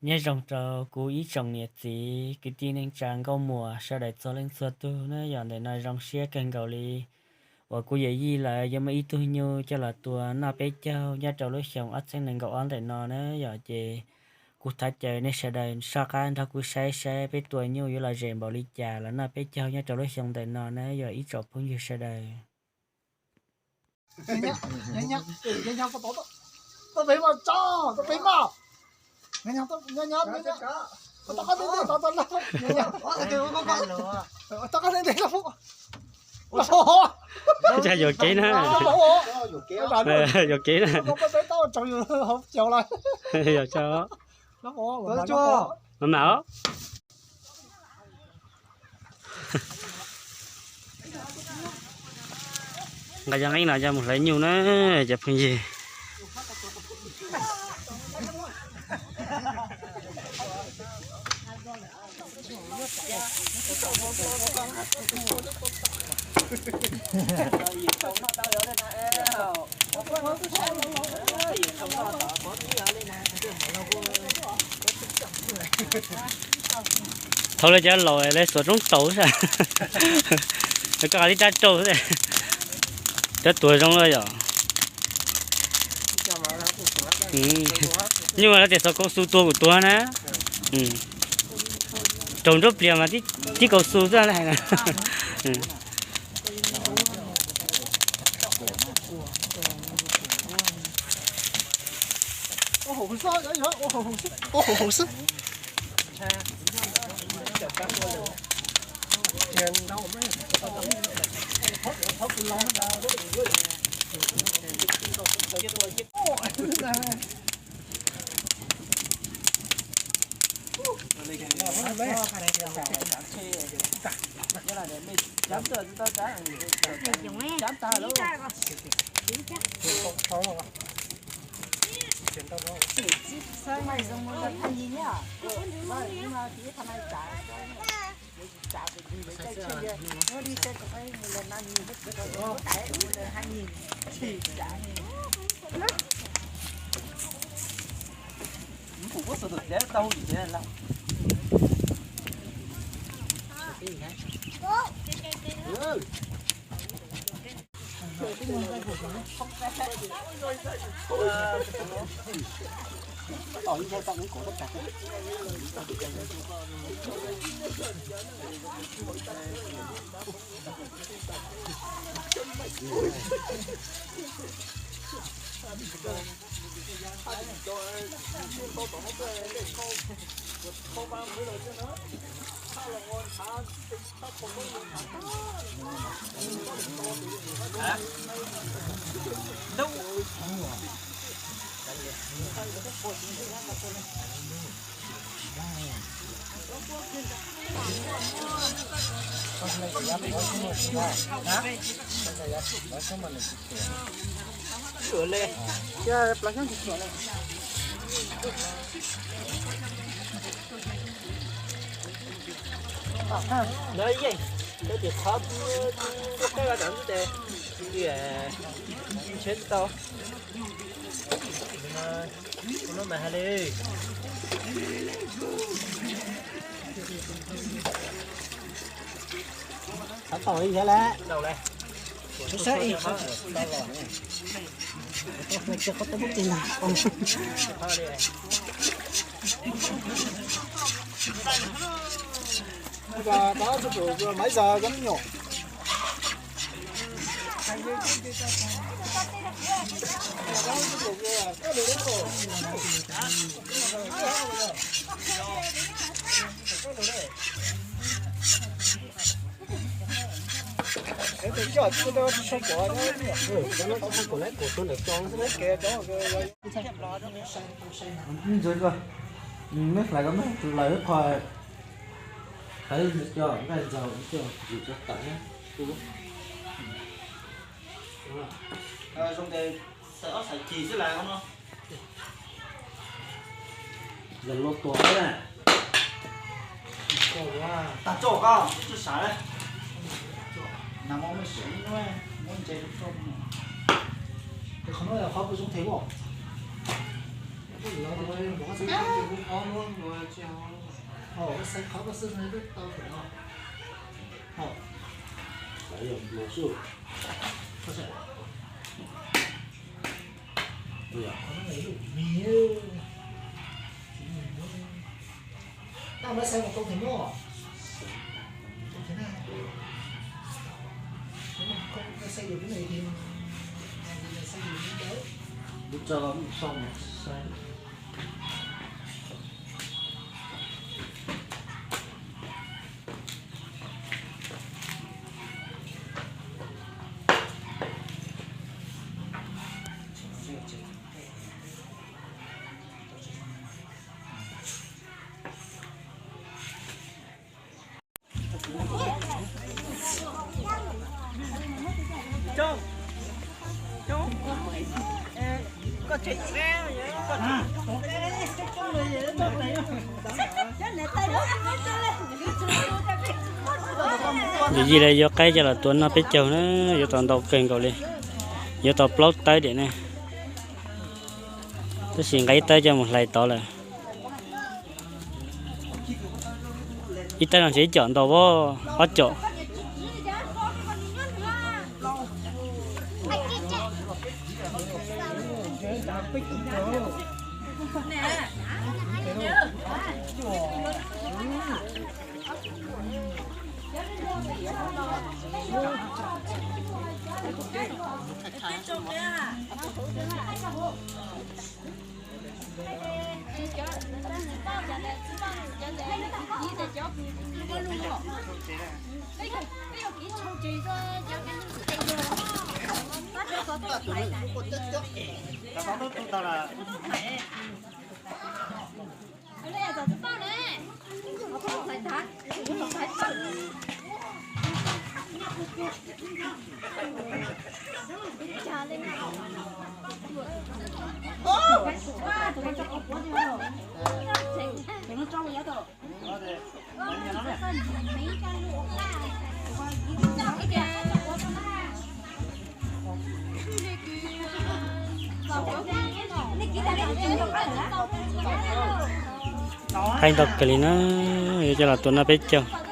Nyob zoo rau kuv ib tsoom niam txiv kwv tij neej tsa nkauj muam sawv daws txhua leej txhua tug na, yog ntawm no zoo siab kawg nkaus li uas kuv yawm yij lawv yuav muaj ib tug nyuj coj los tua noj peb caug nyob rau lub xyoo ob txhiab nees nkaum ob ntawm no na. Yog ces kuv thov caw nej sawv daws soj qab nrog kuv saib saib peb tua nyuj yuav los zem npaum li cas los noj peb caug nyob rau lub xyoo ntawm no na, yog ib tsoom phooj ywg sawv daws. Yuam kev na, yuam kev na. Mas mam os. Nqa cov nqeeb no coj mus hlawv nyuj na cov phooj ywg. Thaum lawv cov laus lawv xuas roob taus, koj li rab rauj, cov tuag zoo lawm yom. Nyuj lawv tias xuas cao su tua kuj tuag na. Raug nruab pliag mas tib cao su xwb na hais na. Lawv yeej, lawv tias qhov tuaj qab los ntawm tes, ntshe tsis tau. Ua no mas hais li. Qhov tau li ntawd lawm. Saib ib qhov tau los ne. Qhov tau muab tis nag. Maiv zas koj nyuam. Ntxuav, meb hlais ko meb hlais qhov, hlais cov nqaij ntxaug coj zus cov tawm. Zoo tes xaws ob xaws cig xwb las no. Yog luag tuag na. Tag tso koj tsis sav. Nag hmo muaj sim muab ntse rau. Qhov no yog qhov kuv zoo tes as. Yog yij li yuav qaib coj los tua noj peb caug na, yuav tau ntau kawg nkaus li, yuav tau plaub tawb diam ne. Tab sis nqa ib tawb coj mus hlais tod lawm. Ib tawb no ntshe ib com ntau, ob com. Qaib ntau kawg li na, yuav coj los tua noj peb caug.